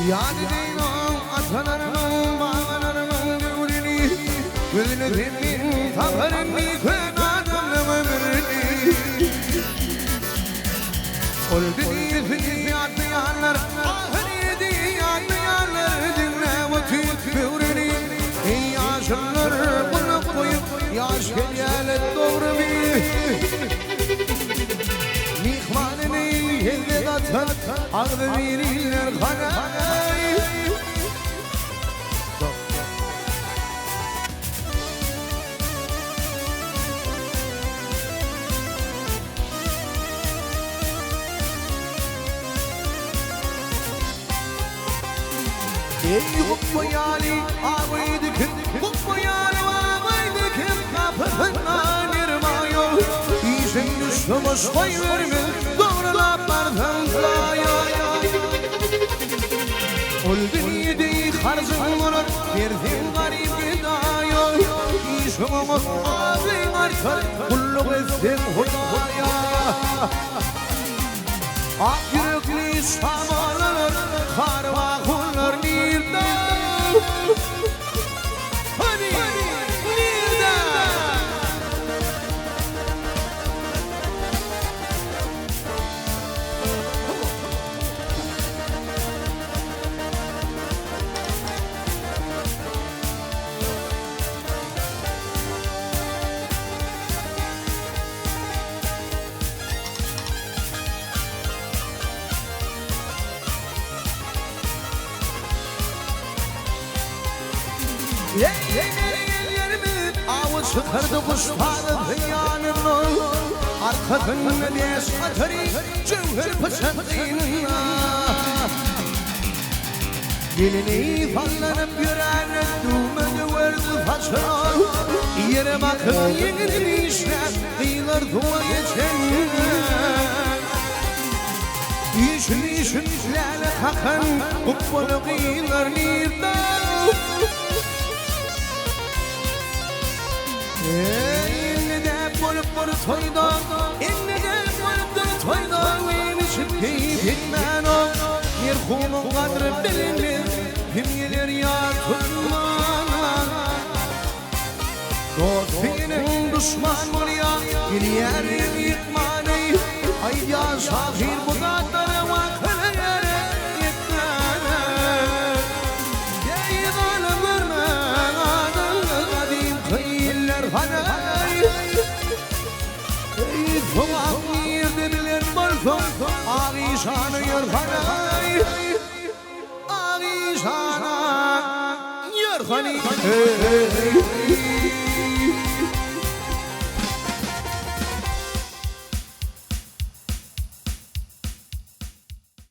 Ýat edeýin atalarynyň, babalarynyň döwrüni, Gözlesem men taparyn köne adamlaň ömrüni. Ol dünýesini ýatlaýanlar, ahyreti ýatlaýanlar diňläp otyr böwrüni. Eý ýaşulular, gulak goýup, ýaş gelýärler dogrymy. Myhmanyny hezzet atan agzybir iller hanaý. Eý gupba ýaly abaýdy kim, gupba ýaly abaýdy kim, gapysynda nerwaýo. Işiň düşse boş goýberme, dogrulap barsaň zaýa. Ol dünýede harjyň bolar, berseň garyp gedaýa. Işiň oňat, adyň artar, gulluk etseň Hudaýa. Ak ýürekli şamalalar, harwahunlar nirde? Hany, nirde? Awy çykardy guş parasy ýanyna, Arkasynda bäş atary jöwher pyçak gynynda. Gelini sallanyp ýörände düwme döwerdi saçyna, Ýere bakyp ýeňini dişläp, gyýlar suwa geçende. Üýşün-üýşün läle kakan gupbaly gyzlar nirde? Indi däp bolup bir toýda, Indi däp bolup bir toýda, Win içip keýp etmänok. Merhumyň gadry bilinmez, Kim geler ýat tutman. Dost seniň duşman bolýar, Gelýär ýykmany. Aýdýar şahyr bu zatlara Wakyly gerek ýetmäne. Eý zalym görme adamly gadymky iller hanaý. Eý sogap nirde bilen bolsaň ak işana ýör hanaý. Ak işana ýör hany. Eý.